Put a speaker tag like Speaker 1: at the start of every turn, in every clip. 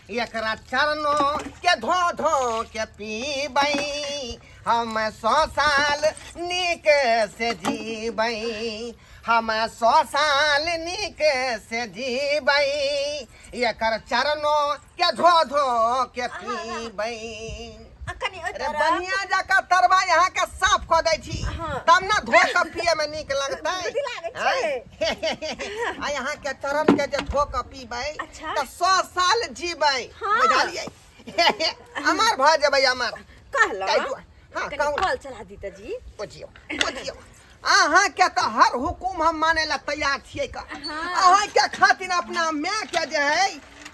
Speaker 1: एकरा चरणों के धो धो के पीबै, हम 100 साल नीक से जीबै, हम 100 साल नीक से जीबै, एकर चरणों के धो धो के पीबै।
Speaker 2: आ कनि ओहि
Speaker 1: अरे
Speaker 2: तरफ।
Speaker 1: बढ़िया जकाँ तरवा यहाँ के साफ कऽ दै छी, तब ने धो कऽ पिए में नीक लगतै।
Speaker 2: बुद्धि लागै छै।
Speaker 1: आ यहाँ के चरण के जे धो कऽ पीबै तऽ 100 साल जीबै। बुझलियै? अमर भऽ जेबै, अमर।
Speaker 2: कहलहुँ
Speaker 1: ताहि दुआरे हँ,
Speaker 2: कनि
Speaker 1: कहू।
Speaker 2: कल चला दी तऽ जी।
Speaker 1: बुझियौ, बुझियौ, अहाँके तऽ हर हुकुम हम माने ला तैयार छियै का। अहाँके खातिर अपना माय के जे है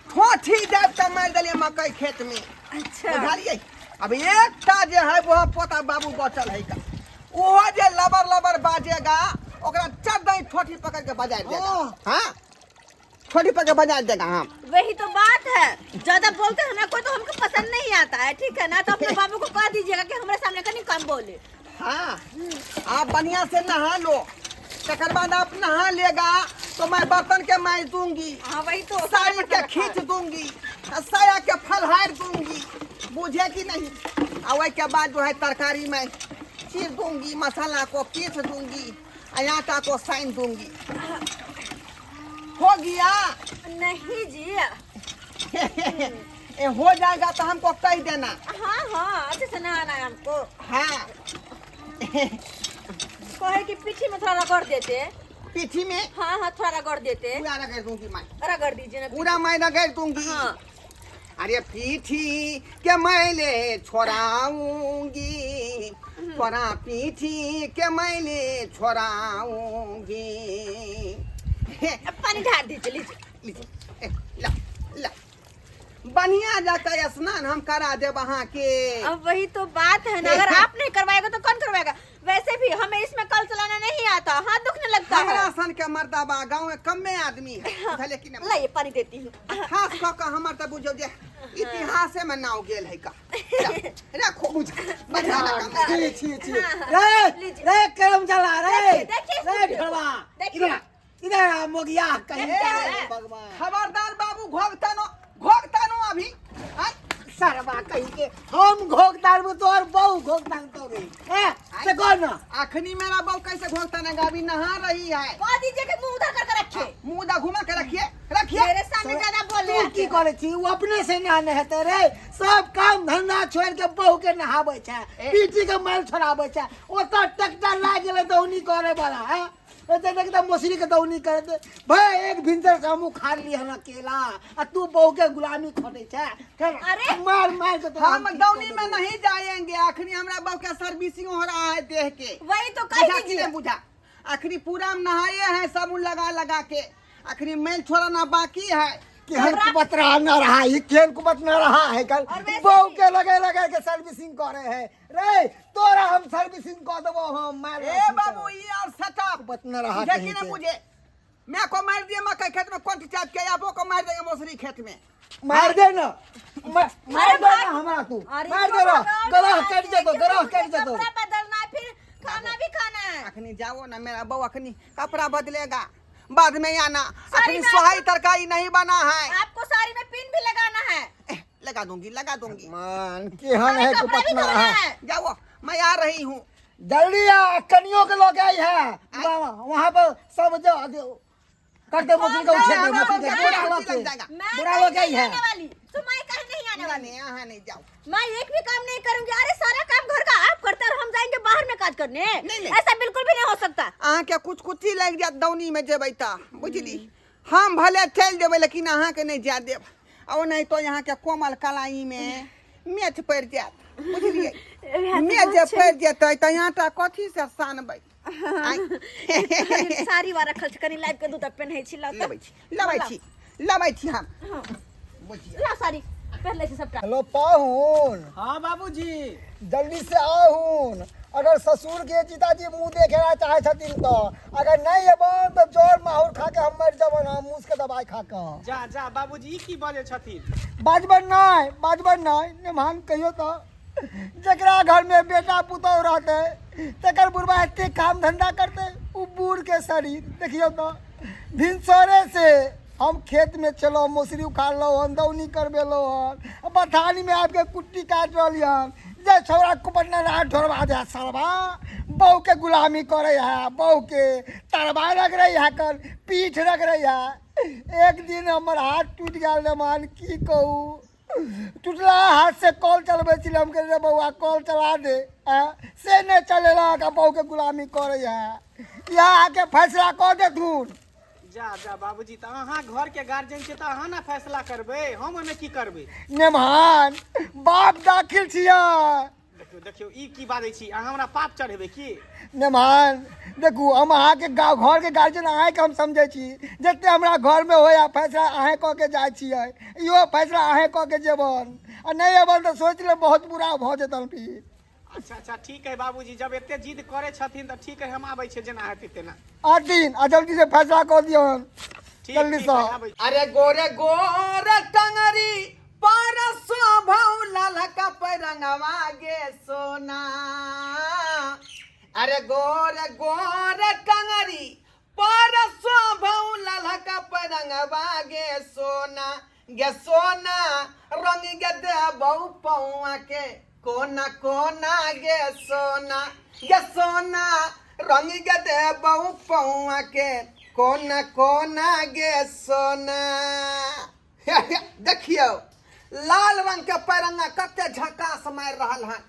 Speaker 1: ठोठी दाबि कऽ मारि देलियै मकई खेत में। बुझलियै? अब एकटा जे है वो पोता बाबू बचल है का, ओहो जे लबर लबर बाजेगा, ओकरा चढ़ ठोठी पकड़ के बजा देगा। हाँ, ठोठी पकड़ के बजा देगा हम।
Speaker 2: वही तो बात है, ज्यादा बोलते हैं ना कोई तो हमको पसंद नहीं आता है, ठीक है ना? तो अपने बाबू को कह दीजिएगा कि हमारे सामने कहीं कम बोले।
Speaker 1: हाँ, आप बढ़िया से नहा लो, तकर बाद आप नहा लेगा तो मैं बर्तन के माज दूंगी।
Speaker 2: हाँ, वही तो।
Speaker 1: साड़ी के खींच दूंगी, आ साया के फलहार दूंगी, बुझे कि नहीं? आ वही के बाद जो है तरकारी में चीर दूंगी, मसाला को पीस दूंगी, आ आटा को साइन दूंगी। हो गया?
Speaker 2: नहीं जी।
Speaker 1: ए, हो जाएगा तो हमको कह देना।
Speaker 2: हाँ, अच्छे से नहाना है हमको। कहे कि पीठी में थोड़ा रगड़ देते।
Speaker 1: पीठी में?
Speaker 2: हाँ, थोड़ा रगड़ देते।
Speaker 1: पूरा रगड़ दूंगी मैं।
Speaker 2: रगड़ दीजिए ना।
Speaker 1: पूरा मैं रगड़ दूंगी। अरे, पीठी के मैले छोड़ाऊंगी, थोड़ा पीठी के मैले छोड़ाऊंगी।
Speaker 2: अब पानी ढाल दीजिए, लीजिए।
Speaker 1: लीजिए, ए, ला ला, बढ़िया जाकर स्नान हम करा देब अहाँ के।
Speaker 2: अब वही तो बात है ना, अगर आप नहीं करवाएगा तो कौन करवाएगा? वैसे भी हमें इसमें कल चलाना नहीं आता, हाथ दुखने लगता है।
Speaker 1: हमरा सन के मर्दाबा गाँव में कमे आदमी है, बुझलियै कि नहीं?
Speaker 2: लाइए, पानी देती हूँ।
Speaker 1: खास कऽ कऽ हमर तऽ बुझियौ जे इतिहासे में नाव गेल है का। रखो, बुझ बढ़िया लगा।
Speaker 3: छी छी छी।
Speaker 2: हाँ।
Speaker 3: रे।
Speaker 2: लीजिए।
Speaker 3: रे करम चला रे।
Speaker 2: देखिए, देखिए,
Speaker 3: रे
Speaker 2: देखिए।
Speaker 3: ढलवा।
Speaker 2: देखिए।
Speaker 3: इधर आ, इधर आ मोगिया कहीं।
Speaker 2: देखिए।
Speaker 3: भगवान।
Speaker 1: खबरदार बाबू, घोघतानो घोघतानो अभी आय।
Speaker 3: सरवा कहीं के, हम घोकतार में तोर बहु घोकतार तो रे ए से कौन ना।
Speaker 1: अखनी मेरा बहू कैसे घोघताना? अभी नहा रही है।
Speaker 2: कह दीजिए कि मुंह उधर करके रखे।
Speaker 1: मुंह दा घुमा के रखिए, रखिए।
Speaker 2: मेरे सामने ज्यादा बोले।
Speaker 3: तू की करे छी? उ अपने से ना नहेते रे, सब काम धंधा छोड़ के बहू के नहाबै छै, पीटी के मैल छोड़ाबै छै। ओतऽ ट्रैक्टर लागि गेलै दौनी करे वाला है, एते देख तऽ मौसरी के दौनी करे। भाई, एक भिनसर से हमहूँ खा ली हन अकेला आ तू बहू के गुलामी खटै छै।
Speaker 2: अरे!
Speaker 3: मार मार के तोरा
Speaker 1: हम
Speaker 3: ठीक
Speaker 1: दौनी
Speaker 3: कऽ
Speaker 1: में
Speaker 3: देबौ।
Speaker 1: नहीं जाएंगे। अखनी हमरा बहू के सर्विसिंग हो रहा है देह के।
Speaker 2: वही तो कह
Speaker 1: बुझा कि
Speaker 2: दीजिए।
Speaker 1: नहीं बुझा? अखनी पूरा हम नहाए हैं साबुन लगा लगा के, अखनी मैल छोड़ाना बाकी है।
Speaker 3: केहन कुबत रहा न रहा ई, केहन कुबत न रहा है कल।
Speaker 2: और वैसे
Speaker 3: बहू
Speaker 2: भी-
Speaker 3: के लगे लगे के सर्विसिंग करे है रे। तोरा हम सर्विसिंग कऽ देबो हम मार।
Speaker 1: ए बाबू, ये और सटअप।
Speaker 3: कुबत न रहा
Speaker 1: बुझे
Speaker 3: कहीं
Speaker 1: कि ना?
Speaker 3: के।
Speaker 1: मुझे मैं को मार दिया मकई खेत में कौन चाप के, आपो को मार देंगे मौसरी खेत में।
Speaker 3: मार दे ना, मार दे ना हमरा तू।
Speaker 2: अरे
Speaker 3: मार दे ना, गला कट जेतो, गला कट जेतो।
Speaker 2: कपड़ा बदलना है, फिर खाना भी खाना है।
Speaker 1: अखनी जाओ ना, मेरा बहू अखनी कपड़ा बदलेगा, बाद में आना।
Speaker 2: सारी
Speaker 1: अखनी
Speaker 2: में
Speaker 1: सोहाई तरकारी नहीं बना है।
Speaker 2: आपको साड़ी में पिन भी लगाना है।
Speaker 1: एह, लगा दूंगी, लगा दूंगी।
Speaker 3: मान केहन है
Speaker 2: कपड़ा
Speaker 3: कुबत
Speaker 2: भी
Speaker 3: न
Speaker 2: धोना
Speaker 3: रहा।
Speaker 2: है।
Speaker 1: जाओ, मैं आ रही हूँ।
Speaker 3: जल्दी आ, कनियों के लोग आई है वहाँ पर सब जो जो करते मछली का उछेल दे, मछली के
Speaker 1: हाँ,
Speaker 3: बुरा
Speaker 1: हाँ,
Speaker 3: लोग के
Speaker 1: लग जाएगा।
Speaker 2: मैं
Speaker 3: बुरा
Speaker 2: कहीं
Speaker 3: लोग आई
Speaker 2: नहीं
Speaker 3: है।
Speaker 2: आने वाली, तो मैं कहीं नहीं आने वाली।
Speaker 1: नहीं, यहाँ नहीं जाओ।
Speaker 2: मैं एक भी काम नहीं करूंगी। अरे, सारा काम घर का आप करते और हम जाएंगे बाहर में काज करने?
Speaker 1: नहीं, नहीं।
Speaker 2: ऐसा बिल्कुल भी नहीं हो सकता।
Speaker 1: अहाँके कुछ कुची लागि जायत दौनी में जेबै तऽ, बुझली? हम भले चलि जेबै, लेकिन अहाँके नहि जाय देब। आ ओनाहितो अहाँके कोमल कलाई मे मेठ पड़ि जायत, बुझलियै? मेठ जे पड़ि जेतै तऽ आटा कथी से सानबै? आँय?
Speaker 2: साड़ी वाला रखल छै, कनी लाइब के दू तऽ पेन्है छी, लाउ तऽ।
Speaker 1: लबै छी, लबै छी, लबै छी हम। बुझियौ।
Speaker 2: लाउ, साड़ी पहिर लै छी सबटा।
Speaker 3: हेलो पाहुन।
Speaker 4: हाँ बाबूजी।
Speaker 3: जल्दी से आहुन, अगर ससुर के जीताजी मुंह देखे ला चाहे छथिन तो। अगर नहीं एबन तो जोर माहौर खा के हम मर जबन, हम मूस के दवाई खा के।
Speaker 4: जा जा बाबूजी, ई की बजै छथिन?
Speaker 3: बाजबन नहीं, बाजबन नहीं निमान। कहियो तो, जकरा घर में बेटा पुतोह रहते तकर बुढ़बा एते काम धंधा करते? उ बूढ़ के शरीर देखियो तो, भिनसरे से हम खेत में छलहुँ, मौसरी उखाड़लहुँ हन, दौनी करबेलहुँ हन, आ बथानी में आबि के कुट्टी काटि रहली हन। जे छौड़ा कुपटना रहा ढोरबा दे सरबा, बहू के गुलामी करे है, बहू के तरबा रगड़ै है, कर पीठ रगड़ै है। एक दिन हमर हाथ टूटि गेल रे मान, की कहू, टूटला हाथ से कॉल चलबै छलै। हम कहलियै रे बौआ कॉल चला दे, आ से नहि चलेलक आ बहू के गुलामी करै है। इएह आके फैसला कऽ देथुन।
Speaker 4: जा जा बाबूजी, तऽ अहाँ घर के गार्जियन छियै तऽ अहाँ ने फैसला करबै, हम ओहिमे की करबै?
Speaker 3: नेमहान बाप दाखिल छियै।
Speaker 4: देखियौ देखियौ, ई की बाजै छी अहाँ? हमरा पाप चढ़ेबै की?
Speaker 3: नेमहान देखू, हम अहाँके गाँव घरके गार्जियन अहाँके हम समझै छी। जते हमरा घरमे होइए फैसला अहेँ कऽ के जाइ छियै, इहो फैसला अहेँ कऽ के जेबन, आ नहि एबन तऽ सोचि लेब बहुत बुरा भऽ जेतन फिर।
Speaker 4: अच्छा अच्छा, ठीक है बाबूजी, जब एते जिद करै छथिन तऽ ठीक है, हम आबै छियै, जेना हेतै तेना।
Speaker 3: 8 दिन आ जल्दी से फैसला कऽ दियौन।
Speaker 4: ठीक।
Speaker 3: जल्दी
Speaker 4: ठीक
Speaker 3: से।
Speaker 4: है, आबै छी।
Speaker 1: अरे गोरे गोरे टंगरी पर शोभौ ललका पैरंगवा गे सोना, अरे गोरे गोरे टंगरी पर शोभौ ललका पैरंगवा गे सोना, गे सोना रंग गे देबौ पौआ के कोना कोना गे सोना, गे सोना रंग गे देबौ पौआ के कोना कोना गे सोना। देखियौ लाल रंग के पैरंगा कते झकास मारि रहल हन।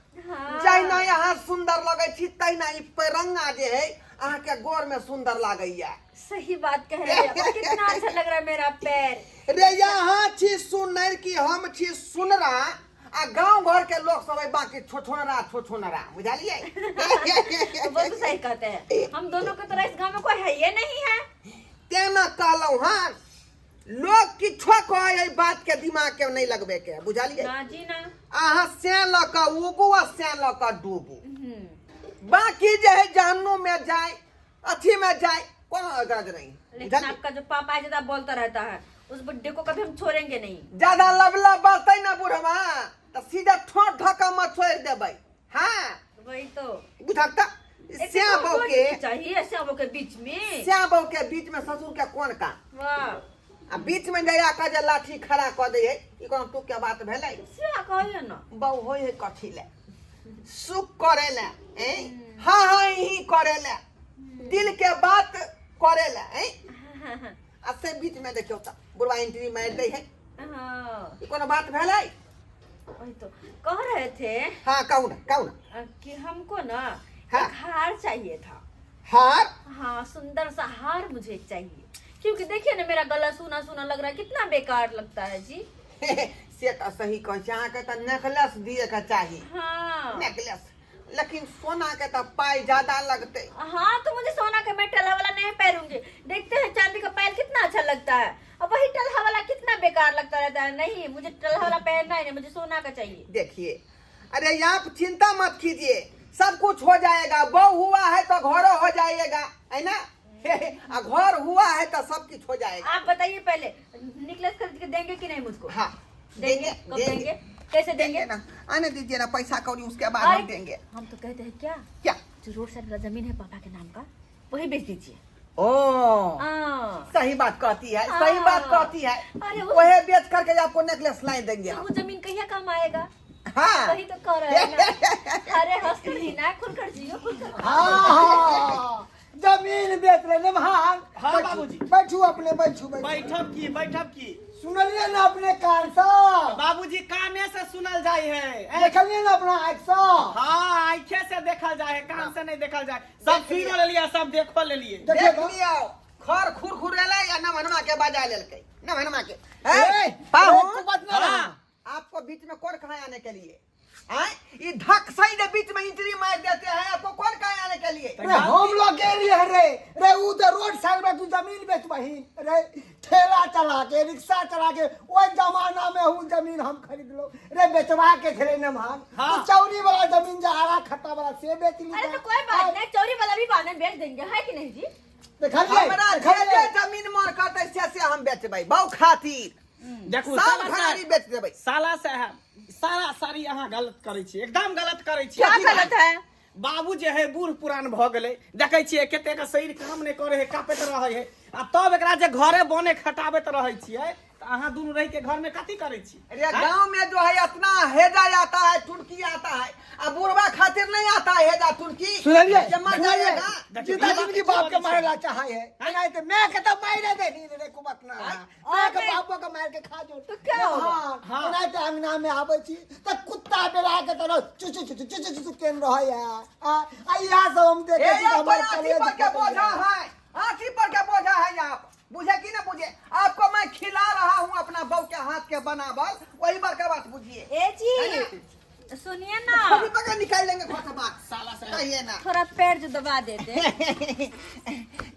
Speaker 1: जहिना अहाँ सुंदर लगै छी तहिना ई पैरंगा जे है अहाँके गोर में सुंदर लागैया।
Speaker 2: सही बात कह रहे हैं आप, कितना अच्छा लग रहा है मेरा पैर।
Speaker 1: रे यहाँ छी सुनर कि हम छी सुनरा, आ गांव घर के लोग सब है बाकी छोछोनरा छोछोनरा, बुझलियै?
Speaker 2: वो तो सही कहते हैं, हम दोनों के तरह इस गांव में कोई है ये नहीं है।
Speaker 1: तेना कहलहुँ हन, लोग किछो कहै एहि बात के दिमाग के नहीं लगबे के, बुझलियै?
Speaker 2: ना जी ना।
Speaker 1: अहाँ से लऽ कऽ उगू आ से लऽ कऽ डूबू, बाकी जे है जहन्नुम में जाय अथी में जाय कोनो गरज नहीं।
Speaker 2: लेकिन
Speaker 1: बुझलियै?
Speaker 2: आपका जो पापा है ज्यादा बोलता रहता है, उस बुड्ढे को कभी हम छोड़ेंगे नहीं।
Speaker 1: ज्यादा लबला बजतै ना बुढ़वा तऽ सीधा ठोर धक्का मत छोड़ि देबै। हाँ
Speaker 2: वही तो।
Speaker 1: बुझक तऽ
Speaker 2: एक
Speaker 1: श्याम
Speaker 2: तो
Speaker 1: बहू
Speaker 2: कोई
Speaker 1: के
Speaker 2: नहीं चाहिए श्याम बहू के बीच में।
Speaker 1: श्याम बहू के बीच में ससुर के कोन काम?
Speaker 2: वाह।
Speaker 1: आ बीच में जया कऽ जे लाठी खड़ा कऽ दै है, ई कोनो टूक के बात भेलै?
Speaker 2: से कहियो ना।
Speaker 1: बहू होइ है कथी ले? सुख करे ले, हैं? हाँ हाँ ही करे ले, दिल के बात करे ले, हैं? आ से बीच में देखियौ तऽ बुढ़वा एंट्री मारि दै है।
Speaker 2: हाँ।
Speaker 1: ई कोनो बात भेलै?
Speaker 2: वही तो कह रहे थे।
Speaker 1: हाँ कहू ना, कहू ना।
Speaker 2: कि हमको ना
Speaker 1: हाँ।
Speaker 2: एक हार चाहिए था।
Speaker 1: हार?
Speaker 2: हाँ, सुंदर सा हार मुझे एक चाहिए, क्योंकि देखिए ना मेरा गला सूना सूना लग रहा है, कितना बेकार लगता है जी।
Speaker 1: से तऽ सही कहै छी, अहाँके तऽ नेकलेस दिए के चाही।
Speaker 2: हाँ।
Speaker 1: नेकलेस, लेकिन सोना के तऽ पाई ज्यादा लगतै।
Speaker 2: हाँ तो मुझे सोना का मैं टलहा वाला नहीं पहनूंगी, देखते हैं चांदी का पायल कितना अच्छा लगता है और वही टलहा वाला कितना बेकार लगता रहता है। नहीं मुझे टलहा वाला पहनना ही नहीं, मुझे सोना का चाहिए।
Speaker 1: देखिए, अरे आप चिंता मत कीजिए, सब कुछ हो जाएगा। बहू हुआ है तो घरों हो जाएगा, है ना? आ घर हुआ है तो सब कुछ हो जाएगा।
Speaker 2: आप बताइए पहले नेकलेस खरीद के देंगे कि नहीं मुझको?
Speaker 1: हाँ
Speaker 2: देंगे। कब देंगे, कैसे देंगे?
Speaker 1: देंगे ना, आने दीजिए ना पैसा कौड़ी, उसके बाद
Speaker 2: अरे,
Speaker 1: हम देंगे।
Speaker 2: हम तो कहते हैं क्या,
Speaker 1: क्या?
Speaker 2: जो रोड साइड का जमीन है पापा के नाम का, वही बेच दीजिए।
Speaker 1: ओ
Speaker 2: हाँ।
Speaker 1: सही बात कहती है, सही बात
Speaker 2: हाँ।
Speaker 1: कहती है।
Speaker 2: अरे वो-
Speaker 1: वही बेच करके आपको नेकलेस ला देंगे हम।
Speaker 2: वो जमीन कहिया काम आएगा?
Speaker 1: हाँ।
Speaker 2: वही तो कह रहे हैं ना। अरे हंस कर जीना, खुल कर जियो, खुल कर।
Speaker 3: हाँ हाँ, जमीन बेच ले नेमहान।
Speaker 4: हाँ,
Speaker 3: बैठू,
Speaker 4: बाबूजी।
Speaker 3: बैठू अपने, बैठू बैठू।
Speaker 4: बैठब की, बैठब की?
Speaker 3: सुनलिए ना अपने कान से?
Speaker 4: बाबूजी काने से सुनल जाय है।
Speaker 3: देखलिए ना अपना आँख से?
Speaker 4: हाँ आँखे से देखल जाय है, कान से नहीं देखल जाय। सब सुनो लेलिए, सब देखो लेलिए।
Speaker 3: देखिए
Speaker 1: देख
Speaker 3: तो।
Speaker 1: लियो, खर खुर खुरेलै आ नमहनमा के बजा लेलकै, नमहनमा के।
Speaker 3: ए,
Speaker 1: ए, पाहुन।
Speaker 3: एक बात ना रहा।
Speaker 4: हाँ।
Speaker 1: आपको बीच में कौन कहा आने के लिए? आए? ये धक सही के बीच में एंट्री मार देते हैं, आपको कौन कहा आने के लिए?
Speaker 3: रे हम लोग के लिए रे, रे उ तो रोड साइड में तू जमीन बेचबही रे, ठेला चला के रिक्शा चला के ओई जमाना में हूँ जमीन हम खरीद लो रे, बेचवा के छले नमहान।
Speaker 4: हाँ।
Speaker 3: तो चौरी वाला जमीन जो आरा खट्टा वाला से बेच ली।
Speaker 2: अरे तो कोई बात नहीं, चौरी वाला भी बाद में बेच देंगे, है कि नहीं जी?
Speaker 3: देखलिए,
Speaker 1: हमरा जे
Speaker 3: देखलिए।
Speaker 1: जे जमीन मन करतै से से हम बेचबै, बहु खातिर
Speaker 4: देखू
Speaker 1: सब
Speaker 4: साला
Speaker 1: घरारी
Speaker 4: साहब,
Speaker 1: बेच देबै।
Speaker 4: साला साहब, सारा सारी अहाँ गलत करै छी, एकदम गलत करै छी।
Speaker 2: क्या गलत है?
Speaker 4: बाबू जे है बूढ़ पुरान भऽ गेलै, देखै छियै कतेक शरीर काम नहि करै है, काँपैत रहै है, आ तब एकरा जे घरे बने खटाबैत रहै छियै, तऽ अहाँ दुनू रहि के घर में कथी करै छी?
Speaker 1: अरे गांव में जो है इतना हेजा आता है, तुर्की आता है, अब बुढ़वा खातिर नहीं आता है हेजा तुर्की।
Speaker 3: सुनलियै?
Speaker 1: जे मर जाइएगा।
Speaker 4: देखियौ,
Speaker 3: जिंदा
Speaker 4: ई बात
Speaker 3: जिंदगी
Speaker 4: की
Speaker 3: बाप के
Speaker 4: बजै
Speaker 3: मारे
Speaker 4: छै?
Speaker 3: ला चाहे है, नहीं तो मैं के तो मारे दे नहीं रे को बात ना, मैं के बापो के मार के खा जो
Speaker 2: तो क्या होगा?
Speaker 3: हाँ,
Speaker 4: हाँ।
Speaker 3: ओना तो अंगना में आबै छी त कुत्ता बेला के तरह चु चु चु चु चु चु केन रहै है। आ आ इहा सब हम
Speaker 1: ए
Speaker 3: देखे छी त
Speaker 1: आप
Speaker 3: हमर
Speaker 1: हाथी
Speaker 3: कलेज
Speaker 1: पर के
Speaker 3: फटि
Speaker 1: बोझा
Speaker 3: जाय।
Speaker 1: है, हाथी पर के बोझा है। आप बुझे कि ना बुझे? आपको मैं खिला रहा हूँ अपना बहू के हाथ के बनावल, वही बड़का बात बुझिए।
Speaker 2: ए जी सुनिए ना,
Speaker 1: अभी पकड़ निकाल लेंगे घर से बात।
Speaker 4: साला साहब।
Speaker 1: कहिए ना।
Speaker 2: थोड़ा पैर जो दबा देते।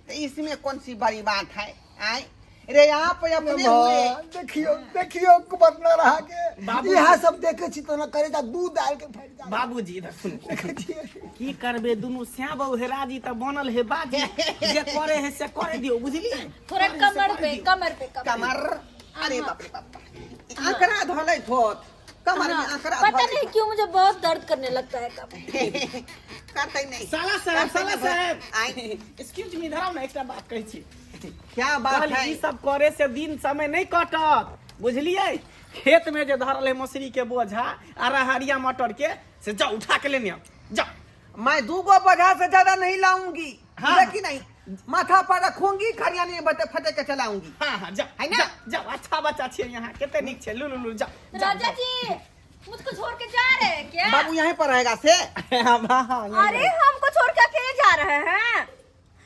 Speaker 1: तो इसमें कौन सी बड़ी बात है? आए रे आप अपने हुए।
Speaker 3: देखियो देखियो कुबत न रहा के
Speaker 4: बाबू।
Speaker 3: इहा सब देखे छी त न करे जा दूध डाल के फट जा।
Speaker 4: बाबूजी इधर सुनू।
Speaker 3: देखै छियै।
Speaker 4: की करबे, दुनू श्या बहु हे राजी तऽ बनल हे बाजी, जे करे है से करे दियौ, बुझलियै?
Speaker 2: थोड़ा कमर पे, कमर पे, कमर।
Speaker 1: कमर, अरे बाप रे बाप, आंकड़ा धोले थोत कमर में।
Speaker 2: हाँ,
Speaker 1: आंकड़ा
Speaker 2: पता
Speaker 1: धोले।
Speaker 2: नहीं क्यों मुझे बहुत दर्द करने लगता है कमर।
Speaker 1: करते नहीं।
Speaker 4: साला साहब, साला साहब।
Speaker 1: आए।
Speaker 4: एक्सक्यूज मी, इधर आउ ने, एकटा बात कहै छी।
Speaker 1: क्या बात
Speaker 4: कहली,
Speaker 1: है?
Speaker 4: ई सब करे से दिन समय नहीं कटत, बुझलियै? खेत में जे धरल है मौसरी के बोझा आ रहरिया मटर के, से जाओ उठा के लेने आउ, जाओ।
Speaker 1: मैं दूगो बोझा से ज्यादा नहीं लाऊंगी।
Speaker 4: हाँ।
Speaker 1: बुझे कि नहीं? माथा पर रखूंगी, खरियानी में बटे फटे के चलाऊंगी।
Speaker 4: हाँ हाँ, जाओ।
Speaker 1: है ना?
Speaker 4: जाओ, जाओ, अच्छा बच्चा छियै यहाँ, कते नीक छै, लू लू लू, जाओ जाओ।
Speaker 2: राजा जी मुझको छोड़ के जा रहे हैं क्या?
Speaker 1: बाबू यहीं पर रहेगा से।
Speaker 4: हाँ, हाँ, हाँ, यहीं।
Speaker 2: अरे हमको छोड़ के अकेले जा रहे हैं,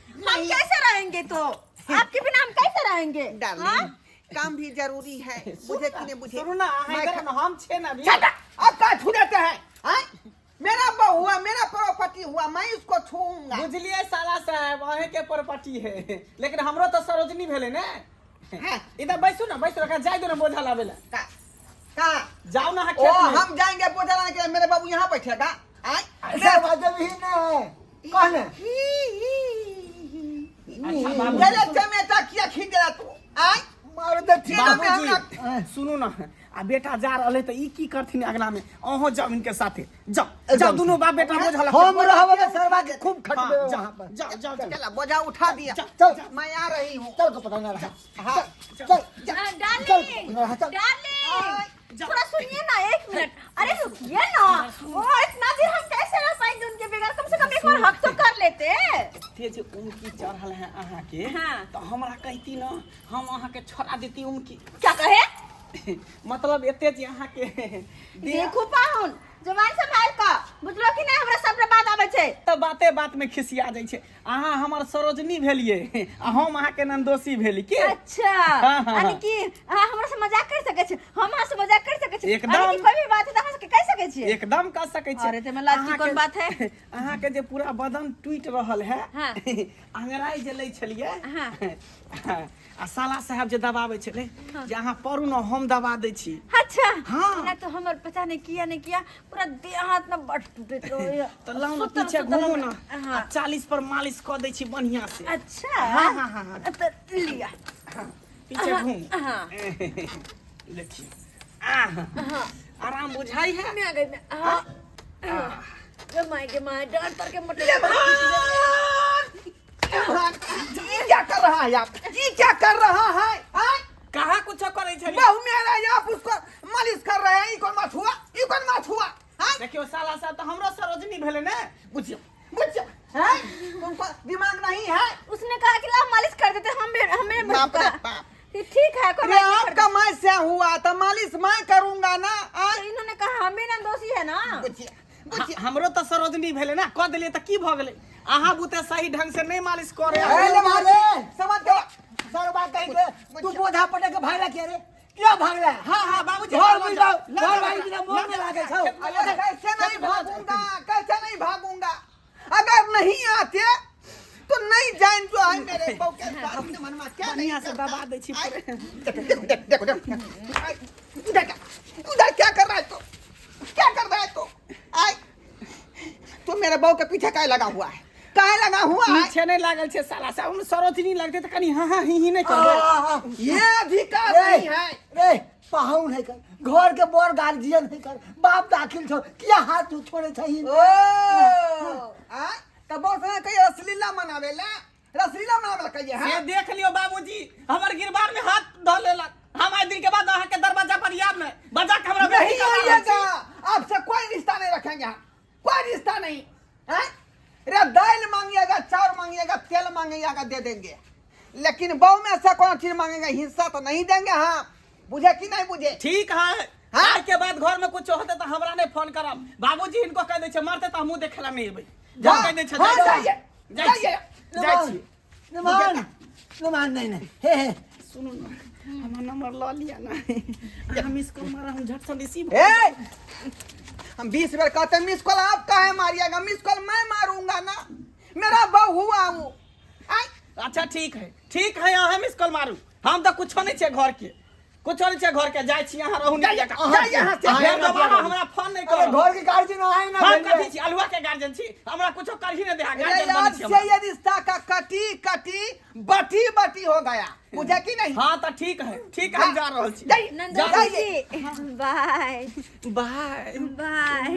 Speaker 2: हम कैसे रहेंगे? तो आपके बिना हम कैसे रहेंगे?
Speaker 1: डार्लिंग,
Speaker 2: हाँ?
Speaker 1: काम भी जरूरी है, बुझे कि नहीं बुझे?
Speaker 4: सुनू ना, अहाँ
Speaker 1: मैं
Speaker 4: इधर आउ ना, हम छे ना अभी।
Speaker 1: छटा, अब का छू देते हैं? आय? मेरा बहू हुआ, मेरा प्रॉपर्टी हुआ, मैं इसको छूऊंगा।
Speaker 4: बुझलियै साला साहब, अहें के प्रॉपर्टी है, लेकिन हमरो तऽ सरोजनी भेलै ने।
Speaker 1: हाँ।
Speaker 4: इधर बैसू ना, बैसू, एकरा जाय दो ना बोझा लाबे ला।
Speaker 1: का का
Speaker 4: जाओ ना अहाँ
Speaker 1: ओ
Speaker 4: खेत में।
Speaker 1: हम जाएंगे बोझा लाने के लिए, मेरे बाबू यहाँ बैठेगा। आय?
Speaker 3: ऐसा बात भी ना कहने।
Speaker 4: अच्छा, बाबू।
Speaker 1: चले चमेटा किया खींच देला तू? आय?
Speaker 3: मार दे ठीक।
Speaker 1: बाबू-
Speaker 4: बाबूजी सुनू ना, आ बेटा जा रहल है तऽ ई की करथिन अगला में? अहों जाओ इनके साथे, जाओ जाओ, दुनू बाप बेटा बोझा ला।
Speaker 3: हम रहब त सरवा के खूब
Speaker 4: हाँ,
Speaker 3: खटबे
Speaker 4: जाओ
Speaker 3: वहां पर।
Speaker 4: जाओ जाओ जाओ।
Speaker 1: चला बोझा उठा दिया।
Speaker 3: चल।
Speaker 1: मैं आ रही हूँ।
Speaker 3: चल को पता ना रहा।
Speaker 1: हाँ।
Speaker 3: चल।
Speaker 2: हाँ, डार्लिंग,
Speaker 3: चल, चल।
Speaker 2: डार्लिंग थोड़ा सुनिए ना एक मिनट। अरे रुकिए ना, वो इतना देर हम कैसे रह पाएंगे उनके बगैर? कम से कम एक बार हक तो कर लेते।
Speaker 4: ते जे उमकी चढ़ल है अहाँके,
Speaker 2: हाँ।
Speaker 4: तऽ हमरा कहती न, हम अहाँके छोड़ा देती उमकी।
Speaker 2: क्या कहे?
Speaker 4: मतलब एते जे अहाँके
Speaker 2: देखू पाहुन, जवान संभाल का, बुझलो कि नहीं? हमरा सबटा बात आबै छै।
Speaker 4: तऽ बाते बात में खिसिया जाइ छै। अहाँ हमर सरोजनी भेलियै आ हम अहाँके नंदोसी भेली के।
Speaker 2: अच्छा।
Speaker 4: हाँ, हाँ,
Speaker 2: यानी
Speaker 4: हाँ।
Speaker 2: कि अहाँ हमरा से मजाक कर सकै छी, हम अहाँ से मजाक कर सकै छी?
Speaker 4: एकदम।
Speaker 2: यानी कि कोई भी बात है तऽ अहाँ सबके कहि सकै छियै?
Speaker 4: एकदम कर सकै छी।
Speaker 2: अरे, ताहिमे लाज की कोन बात है?
Speaker 4: अहाँके जे पूरा बदन टूटि रहल है,
Speaker 2: हाँ।
Speaker 4: अंगड़ाइ जे लै छलियै,
Speaker 2: हाँ।
Speaker 4: आ साला साहब जे दबाबै छलै जे अहाँ पढ़ू ने, हम दबा दै छी।
Speaker 2: अच्छा।
Speaker 4: हाँ।
Speaker 2: ना तो हमर पता नहीं किया नहीं किया, पूरा देह हाथ में बड टूटैत रहैया।
Speaker 4: तऽ लाउ ने,
Speaker 2: सुतल
Speaker 4: पीछे
Speaker 2: सुतल
Speaker 4: घुमू ने।
Speaker 2: हाँ।
Speaker 4: आ 40 पर मालिश कऽ दै छी बढ़िया से।
Speaker 2: अच्छा।
Speaker 4: हाँ, हाँ, हाँ, हाँ।
Speaker 2: तऽ लिया।
Speaker 4: पीछे घूम।
Speaker 2: हाँ।
Speaker 4: देखिए, आह, आराम बुझाई है?
Speaker 2: मैं आ गई मैं। हाँ हाँ। गे my गे my, डर तर के मोटे।
Speaker 1: ये क्या कर रहा है आप? ये क्या कर रहा है? आय?
Speaker 4: कहाँ कुछो करै छलियै?
Speaker 1: बहू मेरा, आप उसको मालिश कर रहे हैं। ये कौन बात हुआ? ये कौन बात हुआ? आय?
Speaker 4: देखियौ साला साहब, तऽ हमरो सरोजनी भेलै ने।
Speaker 1: बुझियो बुझियो, हैं तुमको दिमाग नहीं है?
Speaker 2: उसने कहा कि ला मालिश कर देते, हम हमें
Speaker 1: बाप रे
Speaker 2: कहा
Speaker 1: बाप।
Speaker 2: कि ठीक है, कोई
Speaker 1: अरे
Speaker 2: बात नहीं, कर
Speaker 1: आपका मैं से हुआ तो मालिश मैं करूंगा ना? आय?
Speaker 2: देते। इन्होंने कहा हम भी ना दोषी है ना।
Speaker 1: बुझिए बुझिए।
Speaker 4: हमरो तऽ सरोजनी भेलै ने, कऽ देलियै तऽ की भऽ गेलै? अहाँ बुते सही ढंग से नहीं मालिश करे।
Speaker 1: अरे
Speaker 3: अरे मारे।
Speaker 1: समझ गया।
Speaker 3: सरवा कहि के तू बोझा पटक के भागला किया रे? किया भागला?
Speaker 4: हाँ हाँ बाबूजी,
Speaker 3: घर में जाओ,
Speaker 4: लऽ
Speaker 3: घर वाली बिना मोन में लागै छौ।
Speaker 1: अरे कैसे नहीं भागूंगा, कैसे नहीं भागूंगा? अगर नहीं आते तो नहीं जान जो है मेरे बहू के साथ अपने मन में क्या नहीं
Speaker 4: बढ़िया से
Speaker 1: करता।
Speaker 4: दबा दै छी।
Speaker 1: आय, देखो देखो देखो देखो, आय, उधर क्या, उधर क्या कर रहा है तू? क्या कर रहा है तू? आय, तू मेरे बहू के पीछे काहे लगा हुआ है? काहे लगा हुआ है?
Speaker 4: पीछे नहीं लागल छै साला साहब, हम सरोजनी लगतै तऽ कनि हाँ हाँ ही ही नहीं करबै?
Speaker 1: ये अधिकार
Speaker 3: रे
Speaker 1: नहीं है।
Speaker 3: रे पाहुन है कर घर के बड़ गार्जियन है कर बाप दाखिल छौ किया हाथ छोड़े छही
Speaker 1: ओ आ त बड़ संगे कहिए रसलीला मनावे ला रसलीला मनावे ला कहिए
Speaker 4: से
Speaker 1: हां
Speaker 4: देख लियो बाबूजी हमर गिरबार में हाथ धो लेलक हम आइ दिन के बाद अहाँ के दरवाजा पर आयब नहीं बजा के हमरा
Speaker 1: नहीं
Speaker 4: बेटी के मारल
Speaker 1: आइएगा
Speaker 4: छी।
Speaker 1: आपसे कोई रिश्ता नहीं रखेंगे हम कोई रिश्ता नहीं हैं? रे दाल मांगिएगा चावल मांगिएगा तेल मांगिएगा दे देंगे लेकिन बहू में से कोई चीज मांगेंगे हिस्सा तो नहीं देंगे हम बुझे कि नहीं बुझे
Speaker 4: ठीक है
Speaker 1: हाँ?
Speaker 4: आज के बाद घर में कुछ होते तो हमरा नहीं फोन करब बाबूजी इनको कह दै छै मरते तो हमहूँ देखेला नहीं एबै जा
Speaker 1: हाँ,
Speaker 4: कह दै छै
Speaker 1: हाँ,
Speaker 4: जाइ
Speaker 1: जाइए,
Speaker 4: छी। जाइ छी
Speaker 1: जाइए।
Speaker 4: जाइ छी
Speaker 3: नमान नमान नहीं नहीं हे हे
Speaker 4: सुनू ना हमर नंबर लऽ लिअ ना हम मिस कॉल मारा हम झट से रिसीव
Speaker 1: ए हम 20 बार कहते हैं मिस कॉल आप काहे मारिएगा मिस कॉल मैं मारूंगा ना मेरा बहू हुआ हूँ आय
Speaker 4: अच्छा ठीक है ठीक है अहाँ मिस कॉल मारू हम तऽ कुछो नहीं छै घर के कुछो नहीं छै घर के जाइ छी अहाँ रहू नहीं
Speaker 1: जाइए, जाइए यहाँ से।
Speaker 4: फेर दोबारा हमरा फोन नहीं
Speaker 3: अरे
Speaker 4: करब
Speaker 3: घर के गार्जियन आए ना
Speaker 4: हम
Speaker 3: भेलियै।
Speaker 4: कथी छी अलुआ के गार्जियन छी हमरा कुछो करही नहीं देहा
Speaker 1: अरे
Speaker 4: गार्जियन
Speaker 1: आज
Speaker 4: बनै छी
Speaker 1: से
Speaker 4: हम।
Speaker 1: ये रिश्ता का कटी कटी बटी बटी हो गया बुझे कि नहीं
Speaker 4: हाँ तऽ ठीक है ठीक है हम जा रहल छी
Speaker 1: जाइए,
Speaker 2: नंदन
Speaker 1: जाइए।
Speaker 2: जी बाय
Speaker 4: बाय
Speaker 2: बाय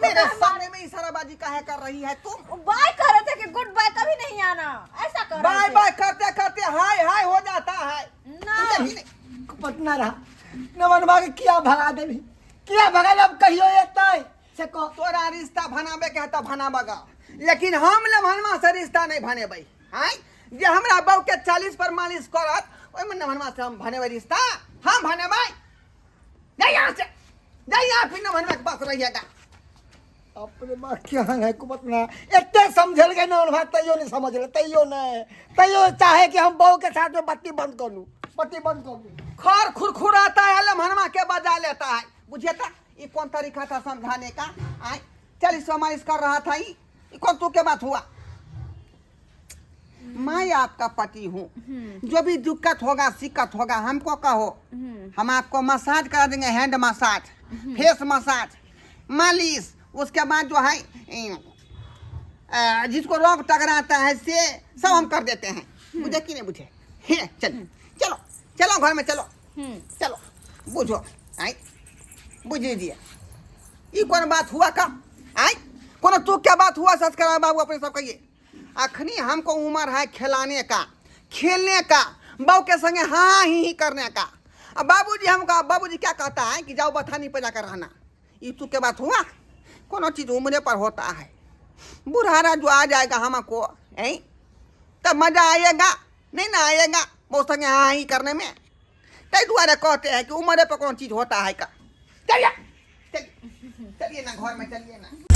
Speaker 1: मेरे सामने में इशाराबाजी काहे कर रही है तुम
Speaker 2: बाय कर रहे थे कि गुड बाय कभी नहीं आना ऐसा कर रहे
Speaker 1: बाय
Speaker 2: थे।
Speaker 1: बाय करते करते हाय हाय हो जाता है
Speaker 2: ना।
Speaker 1: बुझे कि नहीं?
Speaker 3: पटना रहा नमनवा के किया भगा देबी किया भगा अब कहियो एतै से कह
Speaker 1: तोरा रिश्ता बनाबे के है तो बनाबगा लेकिन हम लभनमा से रिश्ता नहीं बनेबै आँय जे हमरा बहू के 40 पर मालिश करत ओहिमे नभनमा से हम बनेबै रिश्ता हम बनेबै नहीं यहाँ से नहीं यहाँ फिर नभनमा के पास रहिएगा
Speaker 3: अपने माँ क्या है कुपतना एते समझल गए नमनवा तैयो नहीं समझल तैयो नहीं तैयो चाहे कि हम बहू के साथ में बत्ती बंद कर लूं बत्ती बंद कर लूं
Speaker 1: खर खुरखुराता है लम्हनमा के बजा लेता है बुझिए था ये कौन तरीका था समझाने का आय 40 मालिश कर रहा था ये कौन तू के बात हुआ मैं आपका पति हूँ जो भी दिक्कत होगा शिक्कत होगा हमको कहो हम आपको मसाज करा देंगे हैंड मसाज फेस मसाज मालिश उसके बाद जो है जिसको रोग टकराता है से सब हम कर देते हैं बुझे कि नहीं बुझे हे चल चलो चलो घर में चलो चलो बुझो आई बुझ लीजिए ई कौन बात हुआ का आई कोनो तू क्या बात हुआ सच करा बाबू अपने सब कहिए अखनी हमको उम्र है खिलाने का खेलने का बहू के संगे हाँ ही करने का अब बाबूजी हमको बाबूजी क्या कहता है कि जाओ बथानी पर जाकर रहना ई तू के बात हुआ कोनो चीज उम्र पर होता है बुढ़ारा जो आ जाएगा हमको हैं तब मजा आएगा नहीं ना आएगा बहुत संगे हाँ ही करने में तै दुआरे कहते हैं कि उम्र पर कौन चीज होता है का चलिए चलिए चलिए ना घर में चलिए ना।